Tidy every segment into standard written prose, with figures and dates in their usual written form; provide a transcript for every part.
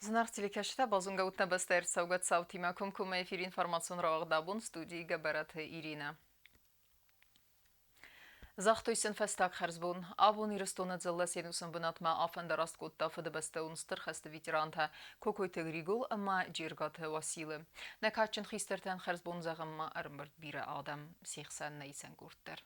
Зынаргъ телекӕсджытӕ, базонгӕ ут нӕ бӕстӕйы ӕрцӕугӕ цаутимӕ комкоммӕ эфиры информацион рауагъд абон студийы Гӕбӕраты Иринӕ. Загътой сын фӕстаг хӕрзбон. Абон Ирыстоны дзыллӕ се нусон бынатмӕ афӕндараст кодта Фыдыбӕстӕйон Стыр хӕсты ветерантӕ Кокойты Григол ӕмӕ Джергаты Уасилы. Нӕ кадджын хистӕртӕн хӕрзбон зӕгъынмӕ ӕрӕмбырд бирӕ адӕм, се хсӕн нӕ исӕн къорд дӕр.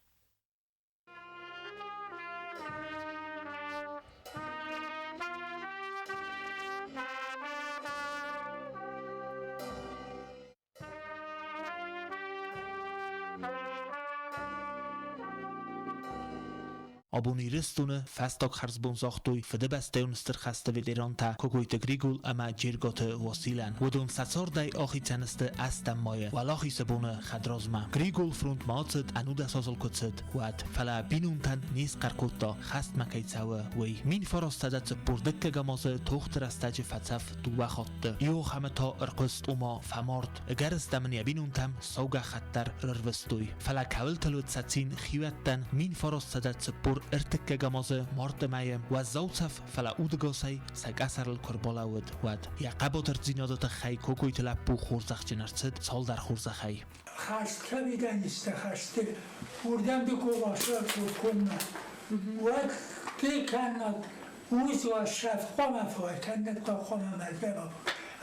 Абон Ирыстоны фӕстаг хӕрзбон загътой Фыдыбӕстӕйон Стыр хӕсты ветерантӕ Кокойты Григол ӕмӕ Джерготы Уасилӕн. Уыдон сӕ цардӕй ахицӕн сты ӕстӕм майы Уӕлахизы боны хӕдразмӕ. Григол фронтмӕ ацыд, ӕнудӕс азыл куы цыд, уӕд. Фӕлӕ бинонтӕн не схъӕр кодта, хӕстмӕ кӕй цӕуы, уый. 1942 азы тохты рӕстӕджы фӕцӕф дыууӕ хатты. Иу ахӕмы та ӕрхъуыст, ома фӕмард. Ӕгӕрыстӕм ын йӕ бинонтӕм сау гӕххӕтт дӕр рырвыстой. Фӕлӕ кӕуылтыл уыд сӕ цин хиуӕттӕн 1943 азы марты мӕйы уӕззау цӕф, фӕлӕ удӕгасӕй сӕ къӕсӕрыл куы рбалӕууыд, уӕд. Йӕ хъӕбатырдзинады тыххӕй Кокойты лӕппу хорзӕхджын ӕрцыд цалдӕр хорзӕхӕй. Хӕст кӕмидӕнистӕ хӕсты, уырдӕм ды ковашӕ кодконмӕ, уӕд ды кӕннод уыцы уазсӕф хъуамӕ фӕуай, кӕннод та хъуамӕ мӕлгӕ ма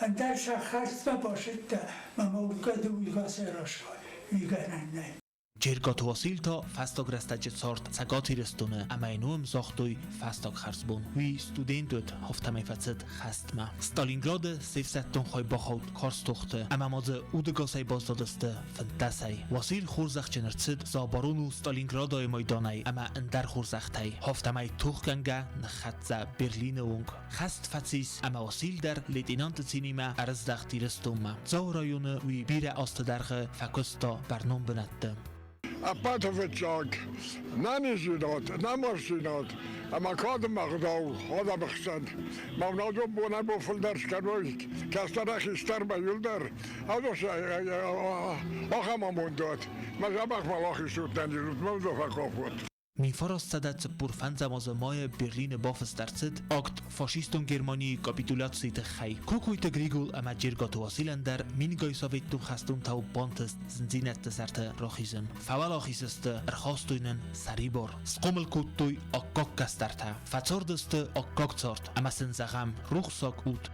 Ӕндӕр сӕ хӕстмӕ басыдтӕ мӕ ма уыдгӕ ды уыйгасӕй расуай, уый гӕнӕн нӕй. Джергаты Васил та фӕстаг рӕстӕджы цард Цӕгат Ирыстоны ӕмӕ йын уым загътой фӕстаг хӕрзбон. Уый студент уыд, афтӕмӕй фӕцыд хӕстмӕ. Сталинграды се фсӕддон хай бахауд карз тохты ӕмӕ ма дзы удӕгасӕй баззадысты фынддӕсӕй. Васил хорзӕхджын ӕрцыд За оборону Сталинградайы майданӕй ӕмӕ ӕндӕр хорзӕхтӕй. Афтӕмӕй тохгӕнгӕ ныххӕццӕ Берлины онг. Хӕст фӕцис ӕмӕ Васил дӕр лейтенанты цинимӕ ӕрыздӕхт Ирыстонмӕ. Дзауы районы уый бирӕ азты дӕргъы фӕкуыста бӕрнон бынӕтты. Ӕппӕты фыццаг нӕниздзинад, нӕмарздзинад ӕмӕ кады ӕгъдау адӕмы хсӕн. Мӕнӕ бонӕй-бон фылдӕр скӕной кӕстӕрӕй хистӕрмӕ иуылдӕр. Ахӕм амонд уӕд. Мӕ дзӕбӕх уӕлахиз ут, нӕниз ут, мӕ уыдон фӕкъух уӕд. 1945 азы майы Берлины бафыст ӕрцыд акт фашистон Германийы капитуляцийы тыххӕй. Кокойты Григол ӕмӕ Джергаты Василӕн дӕр мингай советтон хӕстонтау бантыст зындзинӕдты сӕрты рахизын. Фӕуӕлахиз сты, ӕрхастой нын сӕрибар. Схъомыл кодтой аккаг кӕстӕртӕ, фӕцардысты аккаг цард ӕмӕ сын зӕгъӕм, рухсаг ут!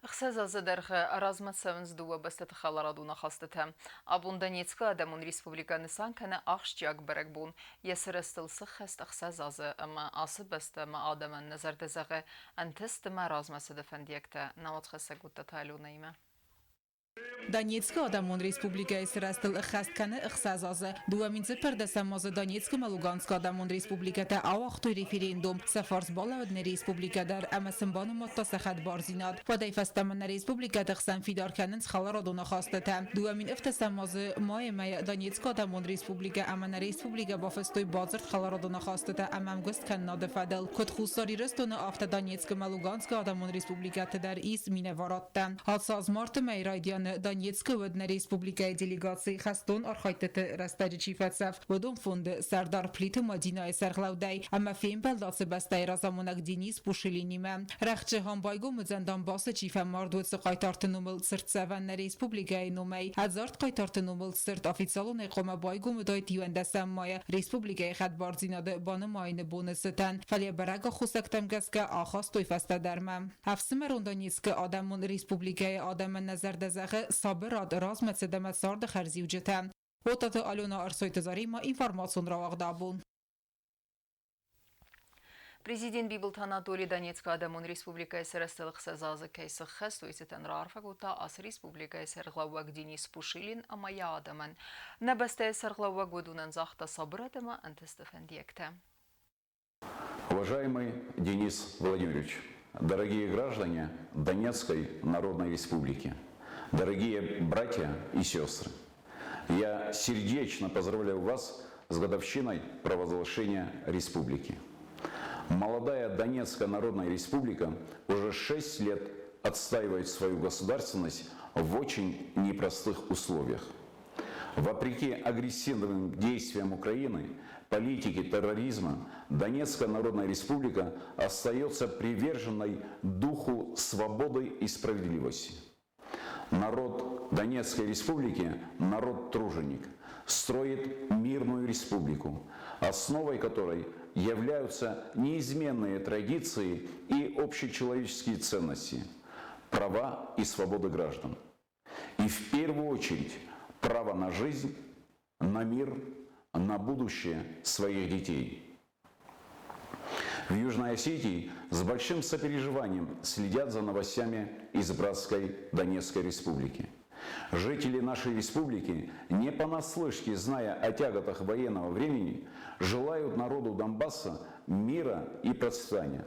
Ӕхсӕз азы дӕргъы размӕ цӕуынц дыууӕ бӕстӕты хӕларадон ахастытӕ. Абон Донецкы Адӕмон Республикӕ нысан кӕны ахсджиаг бӕрӕгбон. Йӕ сырӕзтыл сыххӕст ӕхсӕз азы ӕмӕ ацы бӕстӕ ӕмӕ адӕмӕн нӕ зӕрдӕ зӕгъы ӕнтыст ӕмӕ размӕцыды фӕндиӕгтӕ, науӕдхӕссӕг Уыдтаты Аленӕимӕ. Донецкы Адӕмон Республикӕйы сырӕзтыл ӕххӕст кӕны ӕхсӕз азы. 2014 азы Донецкы ӕмӕ Луганскы Адӕмон Республикӕтӕ ауагътой референдум. Сӕ фарс балӕууыд нӕ республикӕ дӕр ӕмӕ сын банымадта сӕ хӕдбардзинад. Уӕдӕй фӕстӕмӕ нӕ республикӕты хсӕн фидар кӕнынц хӕларадон ахастытӕ. 2007 азы майы мӕйы Донецкы Адӕмон Республикӕ ӕмӕ нӕ республикӕ бафыстой бадзырд хӕларадон ахастытӕ ӕмӕ ӕмгуысткӕнынады фӕдыл. Куыд Хуссар Ирыстоны, афтӕ Донецкы ӕмӕ Луганскы Адӕмон Республикӕты дӕр ис минӕварадтӕ. Ацы аз марты мӕйы райдианы Донецкы уыд нӕ республикӕйы делегаци хӕстон архайдтыты рӕстӕджы чи фӕцӕф, уыдон фонды сӕрдар Плиты Мадинӕйы сӕргълӕудӕй ӕмӕ фембӕлд ацы бӕстӕйы разамонӕг Денис Пушилинимӕ. Рӕхджы ам байгом уыдзӕн Донбассы чи фӕмард, уыцы хъайтарты номыл цыртдзӕвӕн нӕ республикӕйы номӕй. Ӕдзард хъайтарты номыл цырт официалонӕй хъуамӕ байгом уыдаид иуӕндӕсӕм майы республикӕйы хӕдбардзинады банымайыны боны цытӕн, фӕлӕ бӕрӕг аххосӕгтӕм гӕсгӕ ахастой фӕстӕдӕрмӕ. Ӕфсымӕрон Донецкы Адӕмон Республикӕйы адӕмӕн нӕ зӕрдӕ зӕгъы сабырад, размӕцыд ӕмӕ царды хӕрзиуджытӕ. Отаты Алена Ӕрсойты Заремӕ информацион рауагъд абон. Президент Бибылты Анатолий Донецкы Адӕмон Республикӕйы сырӕзтыл ӕхсӕз азы кӕй сыххӕст, уый цытӕн раарфӕ кодта ацы республикӕйы сӕргълӕууӕг Денис Пушилин ӕмӕ йӕ адӕмӕн. Нӕ бӕстӕйы сӕргълӕууӕг уыдонӕн загъта сабырад ӕмӕ ӕнтысты фӕндиӕгтӕ. Уважаемый Денис Владимирович, дорогие граждане Донецкой Народной Республики, дорогие братья и сестры, я сердечно поздравляю вас с годовщиной провозглашения республики. Молодая Донецкая Народная Республика уже 6 лет отстаивает свою государственность в очень непростых условиях. Вопреки агрессивным действиям Украины, политике терроризма, Донецкая Народная Республика остается приверженной духу свободы и справедливости. Народ Донецкой Республики – народ-труженик, строит мирную республику, основой которой являются неизменные традиции и общечеловеческие ценности, права и свободы граждан. И в первую очередь право на жизнь, на мир, на будущее своих детей. В Южной Осетии с большим сопереживанием следят за новостями из братской Донецкой Республики. Жители нашей республики, не понаслышке зная о тяготах военного времени, желают народу Донбасса мира и процветания,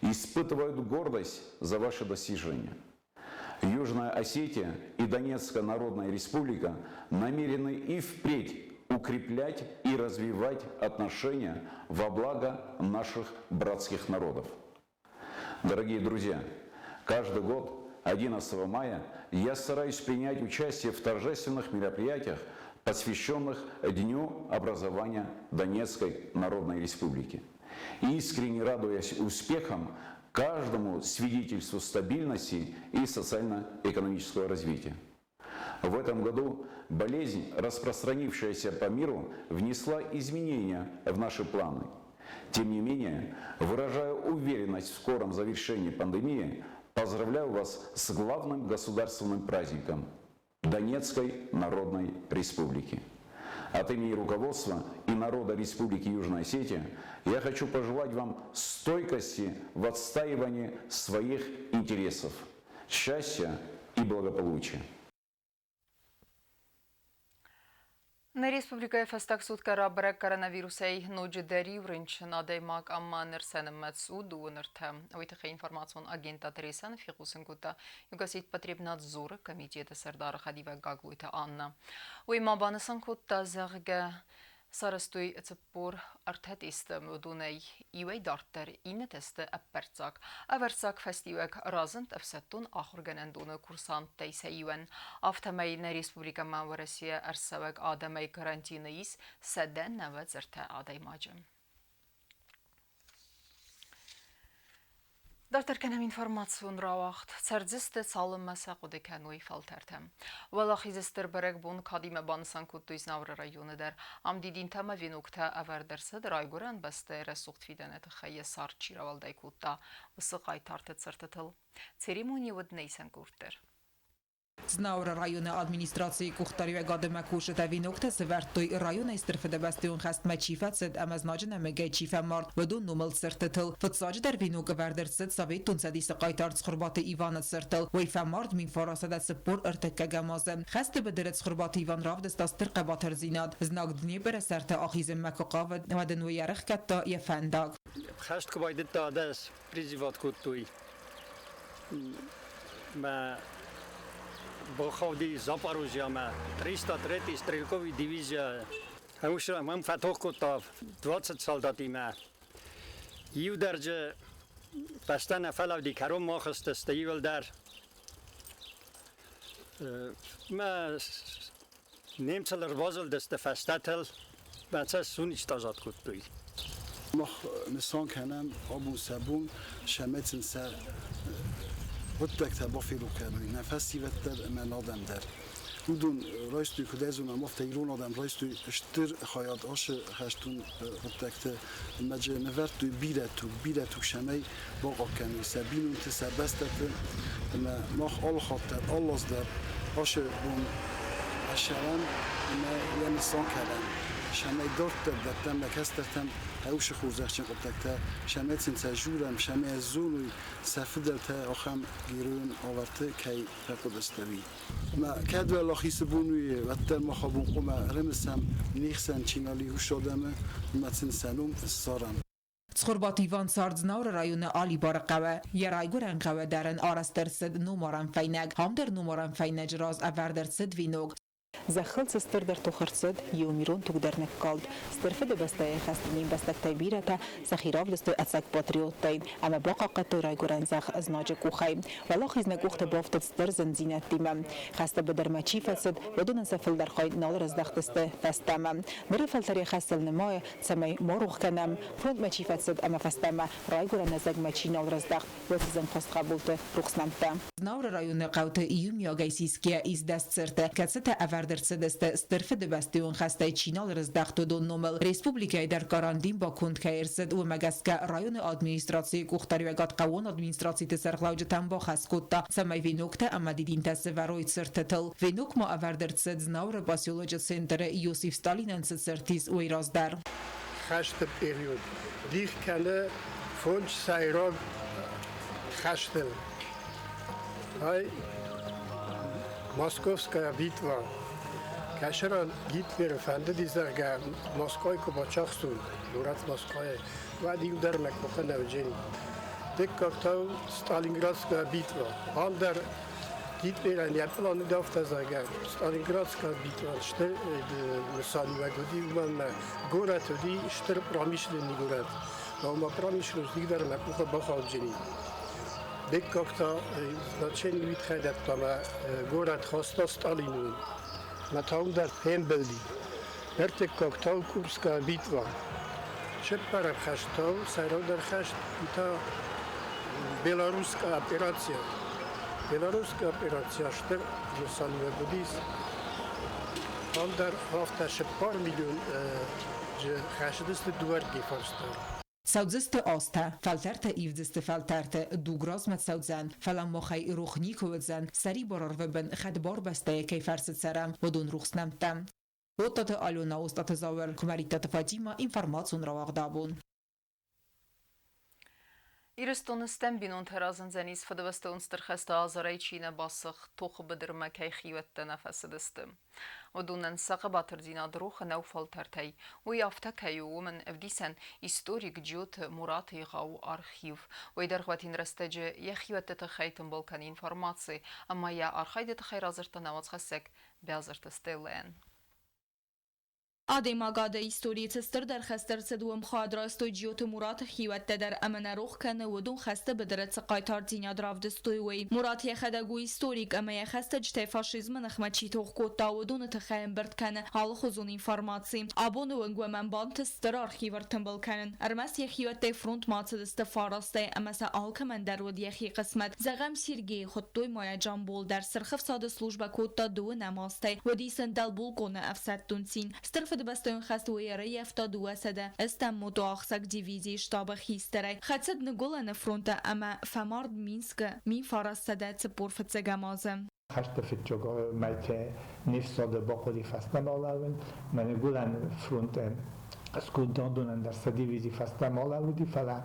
испытывают гордость за ваши достижения. Южная Осетия и Донецкая Народная Республика намерены и впредь укреплять и развивать отношения во благо наших братских народов. Дорогие друзья, каждый год 11 мая я стараюсь принять участие в торжественных мероприятиях, посвященных Дню образования Донецкой Народной Республики. Искренне радуясь успехам каждому свидетельству стабильности и социально-экономического развития. В этом году болезнь, распространившаяся по миру, внесла изменения в наши планы. Тем не менее, выражая уверенность в скором завершении пандемии, поздравляю вас с главным государственным праздником Донецкой Народной Республики. От имени руководства и народа Республики Южная Осетия я хочу пожелать вам стойкости в отстаивании своих интересов, счастья и благополучия. Нӕ республикӕйы фӕстаг суткӕ рабӕрӕг коронавирусӕй ноджыдӕр иу рынчын адӕймаг ӕмӕ ныр сӕ нымӕц у дыууын ӕртӕ. Уый тыххӕй информацион агентад Ресаны фехъусын кодта Югосетпотребнадзоры комитеты сӕрдары хӕдивӕг Гаглойты Анна. Уый ма банысан кодта, зӕгъгӕ, сарӕзтой 43 тесты, уыдонӕй иуӕй дарддӕр иннӕтӕ сты ӕппӕрццаг. Ӕвӕрццаг фӕстиуӕг разынд ӕфсӕддон ахуыргӕнӕндоны курсанттӕй сӕ иуӕн. Афтӕмӕй нӕ республикӕмӕ Уӕрӕсейӕ ӕрцӕуӕг адӕмӕй карантины ис 193 адӕймаджы. Дарддӕр кӕнӕм информацион рауагъд. Цӕрдзысты, цалынмӕ сӕ хъуыды кӕной фӕлтӕртӕ. Уӕлахизы стыр бӕрӕгбон кадимӕ банысан кодтой Знауыры районы дӕр. Ам дидинтӕ ӕмӕ веноктӕ ӕвӕрд ӕрцыд райгуырӕн бӕстӕйы рӕсугъд фидӕны тыххӕй йӕ цард чи рауӕлдай кодта, уыцы хъайтарты цыртытыл. Церемони уыд нӕ исӕн къорд дӕр. Знауыры районы администрацийы къухдариуӕгадимӕ кусджытӕ веноктӕ сӕвӕрдтой районӕй Стыр Фыдыбӕстӕйон хӕстмӕ чи фӕцыд ӕмӕ знаджы нӕмыгӕй чи фӕмард, уыдон номыл цыртытыл. Фыццаджыдӕр венок ӕвӕрд ӕрцыд Советон Цӕдисы хъайтар Цхуырбаты Иваны цыртыл. Уый фӕмард 1943 азы. Хӕсты быдыры Цхуырбаты Иван равдыста стыр хъӕбатырдзинад. Знаг Днепры сӕрты ахизынмӕ куы хъавыд, уӕд ын уый ӕрӕхгӕдта йӕ фӕндаг. Хӕст куы байдыдта, дӕс призыват кодтой. Мӕ бахауди Запорожьемӕ 303 стрелковый дивизия. Мӕм фӕтох кодта 20 солдатимӕ. Иу дӕр дзы фӕстӕ нӕ фӕлӕуди, кӕронмӕ ахызтысты иуыл дӕр. Мӕ немцыл ӕрбазылдысты фӕстӕтыл, мӕ цӕст суничт азад кодтой. Мах нысан кӕнӕм абон сӕ бон, цӕмӕй сын сӕ хъуыддӕгтӕ баферох кӕной нӕ фӕсивӕд дӕр ӕмӕ нӕ адӕм дӕр. Уыдон райстой, куыд ӕй зонӕм, афтӕ ирон адӕм райстой стыр хайад ацы хӕстон хъуыддӕгты ӕмӕ дзы нывӕрдтой бирӕ туг, бирӕ туг цӕмӕй бахъахъхъӕной сӕ бинонты, сӕ бӕстӕты. Ӕмӕ мах алы хатт дӕр, алы аз дӕр ацы бон ӕссарӕм ӕмӕ йӕ нысан кӕнӕм, цӕмӕй дарддӕр дӕттӕм нӕ кӕстӕртӕн хъӕусы хорзӕхджын хъуыддӕгтӕ, цӕмӕй сын сӕ дзурӕм, цӕмӕй зоной, сӕ фыдӕлтӕ ахӕм героон уавӕрты кӕй фӕхъуыдысты, уый. Ӕмӕ кӕд уӕлахизы бон у, уӕддӕр мах абон хъуамӕ ӕрымысӕм, не хсӕн чи нал и, уыцы адӕмы ӕмӕ сын сӕ ном ссарӕм. Цхуырбаты Иван цард Знауыры районы Алибары хъӕуы. Йӕ райгуырӕн хъӕуы дӕр ын арӕзт ӕрцыд номарӕн фӕйнӕг. Ам дӕр номарӕн фӕйнӕджы раз ӕвӕрд ӕрцыд венок. Зӕххыл цы стырдӕр тох ӕрцыд, иу мирон туг дӕр ныккалд. Стыр Фыдыбӕстӕйы хӕсты не мбӕстӕгтӕй бирӕтӕ сӕхи равдыстой ӕцӕг патриоттӕй ӕмӕ бахъахъхъӕдтой райгуырӕн зӕхх знаджы къухӕй. Уӕлахиз нӕ къухты бафтыд стыр зындзинӕдтимӕ. Хӕсты быдырмӕ чи фӕцыд, уыдонӕн сӕ фылдӕр хай нал рыздӕхтысты фӕстӕмӕ. Ныры фӕлтӕр йӕ хӕсыл нымайы, цӕмӕй ма рох кӕнӕм, фронтмӕ чи фӕцыд ӕмӕ фӕстӕмӕ райгуырӕн ӕзӕгмӕ чи нал рыздӕхт, уыцы зынгхуыст хъӕбулты рухс нӕмттӕ. Знауыры районы хъӕуты иумиагӕй сисгӕ ис цырты, кӕцытӕ ӕвӕрд ӕрцыдысты Стыр Фыдыбӕстӕйон хӕстӕй чи нал рыздӕхт, уыдон номыл. Республикӕйы дӕр карантин баконд кӕй ӕрцыд, уымӕ гӕсгӕ районы администрацийы къухдариуӕгад хъӕууон администрациты сӕргълӕуджытӕн бахӕс кодта, цӕмӕй веноктӕ ӕмӕ дидинтӕ сӕвӕрой цыртытыл. Венок ма ӕвӕрд ӕрцыд Знауыры поселочы центры Иосиф Сталинӕн цы цырт ис, уый раздӕр. Хӕсты период дих кӕны фондз сӕйраг хӕстыл. Ай Московская битва. Кӕсыран Гитлеры фӕндыди, зӕгъгӕ, Москвайы куы бацахсон, горӕт Москвайы, уӕд иу дӕр мӕ къухы нӕ уыдзӕни. Дыккаг та у Сталинградская битва. Ам дӕр Гитлерӕн йӕ пълан уыд афтӕ, зӕгъгӕ, Сталинградская битва стыр нысаниуӕг уыди, уымӕн ӕмӕ горӕт уыди стыр промышленный горӕт. Ома промышленность дӕр мӕ къухы бахауджыни. Дыккаг та значение уый тыххӕй дӕтта ӕмӕ горӕт хаста Сталины мӕ та уым дӕр фембӕлди. Ӕртыккаг та у Курская битва. Цыппӕрӕм хӕст та у сӕйрагдӕр хӕст, уый та Белорусская операция. Белорусская операция стыр нысаниуӕг уыдис. Ам дӕр афтӕ 4 миллион хӕцыдысты дыууӕрдыгӕй фарстӕн. Цӕудзысты азтӕ, фӕлтӕртӕ ивдзысты фӕлтӕрты, дуг размӕ цӕудзӕн, фӕлӕ махӕй рох никуы уыдзӕн, сӕрибар арвы бын хӕдбар бӕстӕйы кӕй фӕрцы цӕрӕм, уыдон рухс нӕмттӕ. Оттаты Алена, Остъаты Зауыр, Куымӕридтаты Фатимӕ, информацион рауагъд абон. Ирыстоны стӕм бинонтӕ разындзӕнис Фыдыбӕстӕон Стыр хӕсты азарӕй чи нӕ басыгъд, тохы быдырмӕ кӕй хиуӕттӕ нӕ фӕцыдысты. Уыдонӕн сӕ хъӕбатырдзинад рох нӕу фӕлтӕртӕй. Уый афтӕ кӕй у, уымӕн ӕвдисӕн историк Джиоты Мураты егъау архив. Уый дӕргъвӕтин рӕстӕджы йӕ хиуӕтты тыххӕй тымбыл кӕны информаци ӕмӕ йӕ архайды тыххӕй радзырдта нӕ уацхӕссӕг Бязырты Стеллӕйӕн. Адӕймагады историйы цы стырдӕр хӕст ӕрцыд, уым хайад райстой Джиоты Мураты хиуӕттӕ дӕр ӕмӕ нӕ рох кӕны, уыдон хӕсты быдыры цы хъайтардзинад равдыстой, уый. Мурат йӕхӕдӕг у историк ӕмӕ йӕ хӕстӕджытӕй фашизмы ныхмӕ чи тох кодта, уыдоны тыххӕй ӕмбырд кӕны алыхуызон информаци. Абоны онг уӕм бантыст стыр архив ӕртымбыл кӕнын. Ӕрмӕст йӕ хиуӕттӕй фронтмӕ ацыдысты фарастӕй ӕмӕ сӕ алкӕмӕн дӕр уыд йӕхи хъысмӕт. Зӕгъӕм, Сергейы хуыдтой Майя Джамбол дӕр Сырх Ӕфсады службӕ кодта дыууынӕм азтӕй. Уыдис ын дӕлбулкъоны ӕфсӕддон цин. Стыр Фыдыбӕстӕйон хӕст уый ӕрӕййӕфта 280 мотоӕхсӕг дивизийы штабы хистӕрӕй. Хӕцыд Ныгуылӕны фронты ӕмӕ фӕмард Минскы 1945 азы. Хӕсты фыццаг мӕйтӕ не фсады бахъуыди фӕстӕмӕ лӕууын. Мӕ Ныгуылӕн фронты скондондонӕн дӕр сӕ дивизи фӕстӕмӕ лӕууыди, фӕлӕ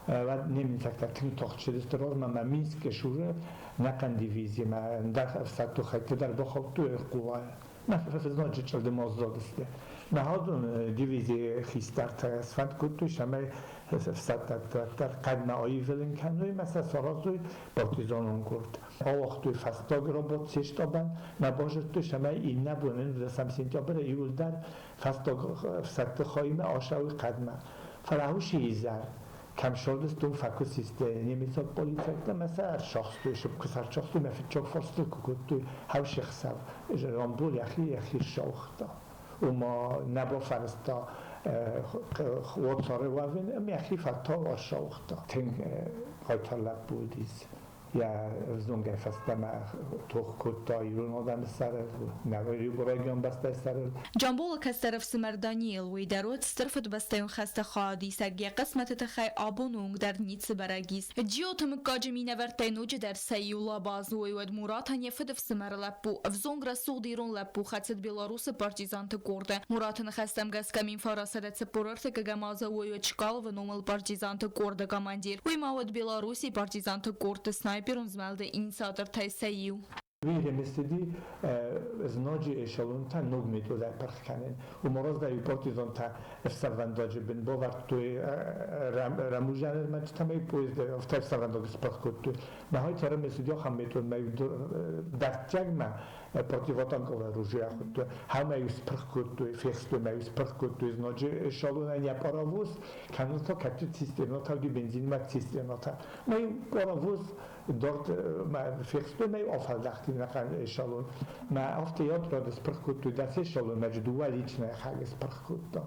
уӕд немыцӕгтӕ тынг тагъд цыдысты размӕ ӕмӕ Минскы суры ӕнӕхъӕн дивизимӕ ӕндӕр ӕфсӕддон хӕйттӕ дӕр бахаудтой хъулайы. Мӕ фыдзнаджы чъылдым аззадысты. Мӕ адон дивизийы хистӕртӕ сфӕнд кодтой, цӕмӕй ӕфсӕддӕттӕ дӕр хъӕдмӕ аивылын кӕной ӕмӕ сӕ саразой партизанон къорд. Ауагътой фӕстаг работ се штабӕн, мӕ базыдтой, цӕмӕй иннӕ бон 9 сентябры иууылдӕр фӕстаг ӕфсӕдты хаймӕ ацӕуой хъӕдмӕ. Фӕлӕ уыцы изӕр кӕм сордыстон фӕкуысисты немыцаг полицӕйттӕ ӕмӕ сӕ ӕрцахстой, куы сӕ ӕрцахстой, мӕ фыццаг фарстыл куы кодтой, хӕусы хсӕв Рамбол йӕхи йӕхи ссаугъта. Ома нӕ бафӕрӕзта уацары уӕвын ӕмӕ йӕхи фӕтау ӕрсаугъта. Тынг хъайтар лӕппу уыдис. Йӕ ӕвзонгӕй фӕстӕмӕ тох кодта ирон адӕмы сӕрыл, нӕ райгуырӕн бӕстӕйы сӕрыл. Джамболы кӕстӕр ӕфсымӕр Даниил, уый дӕр уыд Стыр Фыдыбӕстӕйон хӕсты хайадисӕг, йӕ хъысмӕты тыххӕй абоны онг дӕр ницы бӕрӕг ис. Джиоты мыггаджы минӕвӕрттӕй ноджыдӕр сӕ иу Лабаз, уый уӕд Муратӕн йӕ фыдыфсымӕры лӕппу, ӕвзонг рӕсугъд ирон лӕппу хӕцыд Беларусы партизанты къорды. Мураты ныхӕстӕм гӕсгӕ 1943 азы уый уыд Чкаловы номыл партизанты къорды командир. Уый ма уыд Белоруссийы партизанты къордты снайперон змӕлды инициатортӕй сӕ иу. Уый ӕрымысыди знаджы эшелонтӕ ног методӕй пырх кӕнын. Уымӕ раздӕр партизантӕ ӕфсӕнвӕндаджы бын бавӕрдтой рӕмудзӕн ӕрмӕджытӕ ӕмӕ поезды афтӕ ӕфсӕнвӕндаг спырх кодтой. Махӕй ӕрымысыди ахӕм метод, ӕмӕ дӕрддзӕгмӕ противотанковое оружие ахуыдтой. Ӕмӕ-иу спырх кодтой, фехстой ӕмӕ-иу спырх кодтой знаджы эшелонӕн йӕ паровоз, кӕннод та кӕддӕр цистернатӕ уыди, бензинмӕ цистернатӕ. Ӕмӕ-иу паровоз Dort фехстой мӕ афӕлдӕхти нӕхъӕн эшелон. Мӕ афтӕ ядрад спырх кодтой дӕс эшелонмӕ дыууӕ личное хӕг спырх кодта.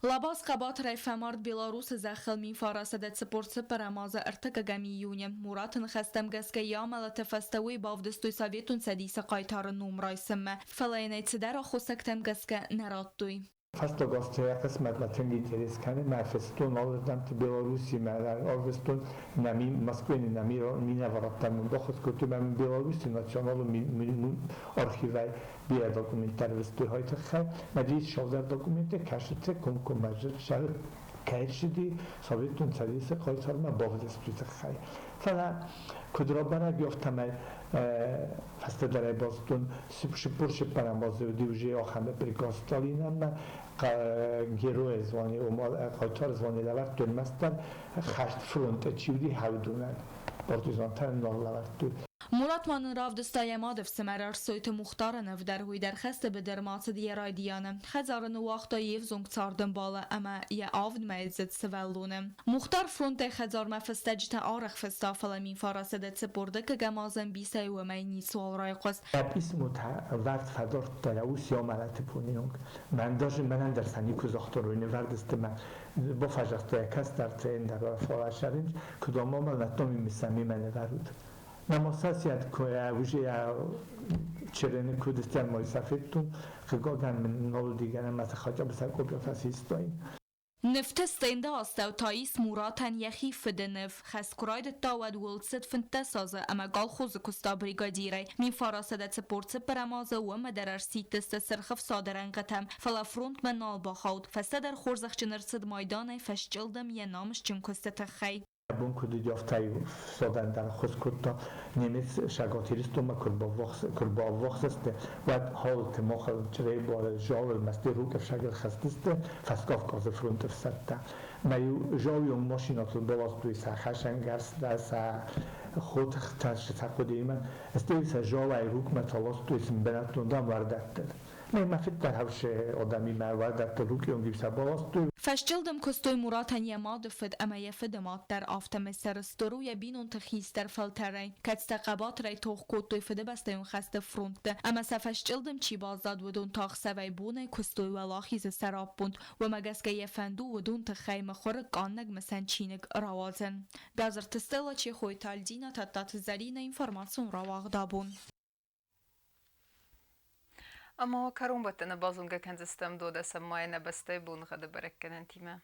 Лабаз хъӕбатырӕй фӕмард Беларусы зӕххыл 1944 азы 3 июны. Мураты ныхӕстӕм гӕсгӕ йӕ амӕлӕты фӕстӕ уый бавдыстой Советон Цӕдисы хъайтары ном райсынмӕ, фӕлӕ йын ӕй цыдӕр аххосӕгтӕм гӕсгӕ нӕ радтой. Фӕстаг азты йӕ хъысмӕтмӕ тынг интерес кӕны, мӕ фестон алырдӕмты Белоруссимӕ ӕрвыстон, нӕ Москвайы нӕ минӕвӕрттӕм мын баххуыс кодтой, мӕ мын Белоруссийы националон архивӕй бирӕ документтӕ ӕрвыстой хай тыххӕй. Мӕ ис цалдӕр документы, кӕсыты комкоммӕ кӕй ссыди Советон Цӕдисы хъайтармӕ бавдысты тыххӕй. Фӕлӕ куыд рабӕрӕг, афтӕмӕй фӕстӕдӕр ӕй базыдтон, 44 азы уыди уже ахӕм приказ Сталинӕн герой звание, хъайтар звание лӕвӕрдтой ӕрмӕстдӕр хӕст фронты чи уыди, уыдонӕн. Партизантӕн нал лӕвӕрдтой. Мурат ма нын равдыста йӕ мады фсымӕр Ӕрсойты Мухтары ныв дӕр, уый дӕр хӕсты быдырмӕ ацыд йӕ райдианы. Хӕдзары ныууагъта йе взонг цардӕмбалы ӕмӕ йӕ авдмӕйдзыд сывӕллоны. Мухтар фронтӕй хӕдзармӕ фыстӕджытӕ арӕх фыста, фӕлӕ 1940 азы ӕмбисӕй уымӕй ницыуал райхъуыст. Йӕ писмотӕ вӕрд фӕдардта йӕ ус йӕ амӕлӕты боны онг. Мӕн даже мӕнӕн дӕр сӕ никуы загътон, уый нывӕрдысты мӕ бафӕзӕгъта йӕ кӕстӕртӕ ӕндӕр фӕлӕ сӕринч, куыд амӕлӕттон мисӕ мемӕ нывӕрут. Намасасиад уже чырыны куыдыстӕн мой сафеттун, хъыгагӕн мын нал уыди гӕнӕн мӕ хотя бы сӕ копиятӕ систаин. Нывты стенды астӕу та ис Муратӕн йӕхи фыды ныв. Хӕст куы райдыдта, уӕд уыл цыд 15 азы ӕмӕ колхозы куыста бригадирӕй. 1944 азы уымӕ дӕр ӕрсидтысты Сырх Ӕфсады рӕнхъытӕм, фӕлӕ фронтмӕ нал бахауд. Фӕстӕдӕр хорзӕхджын ӕрцыд майданӕй фӕсчъылдым йӕ намысджын куысты тыххӕй. Бон куыд уыди, афтӕ-иу фсадӕн дӕр ӕххуыс кодта. Немец Цӕгат Ирыстонмӕ куы рбаввахс сты, уӕд Халты, Махыл, Чъребары, Зауыл, Мӕсты Рукъы хӕцыдысты Фӕскавказы фронты ӕфсӕдтӕ. Мӕ-иу Зауйон машинӕтыл баластой сӕ хӕцӕнгӕрзтӕ, сӕ хотыхтӕ, сӕ хъуыдыимӕ. Стӕй сӕ Зауӕй Рукъмӕ та ластой сын бынӕттон дам уӕрдӕттыл. Мӕ мӕ фыд дӕр хӕссы адӕмимӕ уӕрдӕттыл Рукъы сӕ баластой. Фӕсчъылдым куыстой Муратӕн йӕ мады фыд ӕмӕ йӕ фыды мад дӕр, афтӕмӕй сӕрыстыр у йӕ бинонты хистӕр фӕлтӕрӕй. Кӕд сӕ хъӕбатырӕй тох кодтой Фыдыбӕстӕйон хӕсты фронтты ӕмӕ сӕ фӕсчъылдым чи баззад, уыдон та ӕхсӕвӕй-бонӕй куыстой Уӕлахизы сӕраппонд. Уымӕ гӕсгӕ йӕ фӕнд у уыдон тыххӕй мыхуыры къаннӕг мысӕн чиныг рауадзын. Бязырты Стелла, Чехойты Альдина, Тадтаты Зӕринӕ, информацион рауагъд абон. Ӕмӕ кӕронбӕттӕны базонгӕ кӕндзыстӕм 12 майы нӕ бӕстӕйы боныгъӕды бӕрӕггӕнӕнтимӕ.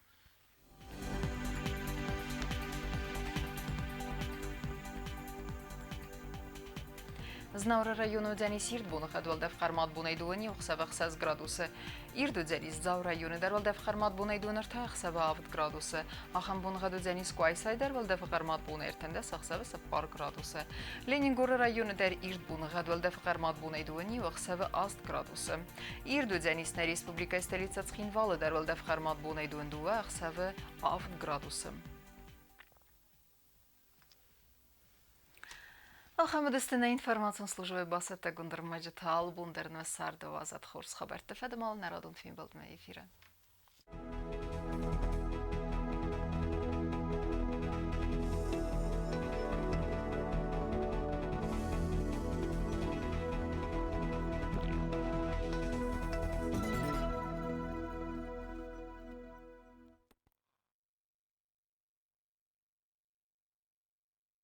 Знауыры районы уыдзӕнис ирд боныхъӕд, уӕлдӕф хъӕрмад бонӕй дыууӕ ӕхсӕвы 6 градусы. Ирд уыдзӕнис Дзауы районы дӕр, уӕлдӕф хъӕрмад бонӕй дыууын ӕртӕ ӕхсӕвы 7 градусы. Ахӕм боныгъӕд уыдзӕнис Къуайсайы дӕр, уӕлдӕфы хъӕрмад бонӕй 13 ӕхсӕвы 4 градусы. Ленингоры районы дӕр ирд боныгъӕд, уӕлдӕфы хъӕрмад бонӕй дыууӕ ӕхсӕвы 8 градусы. Ирд уыдзӕнис нӕ республикӕйы столицӕ Цхинвалы дӕр, уӕлдӕф хъӕрмад бонӕй дыууын дыууӕ ӕхсӕвы 7 градусы. Ахӕм уыдысты нӕ информацион службӕйы бацӕттӕгонд ӕрмӕджытӕ алыбон дӕр нӕ царды уадзӕд хорз хабӕртты фӕдыл нӕ радон фембӕлдмӕ эфиры.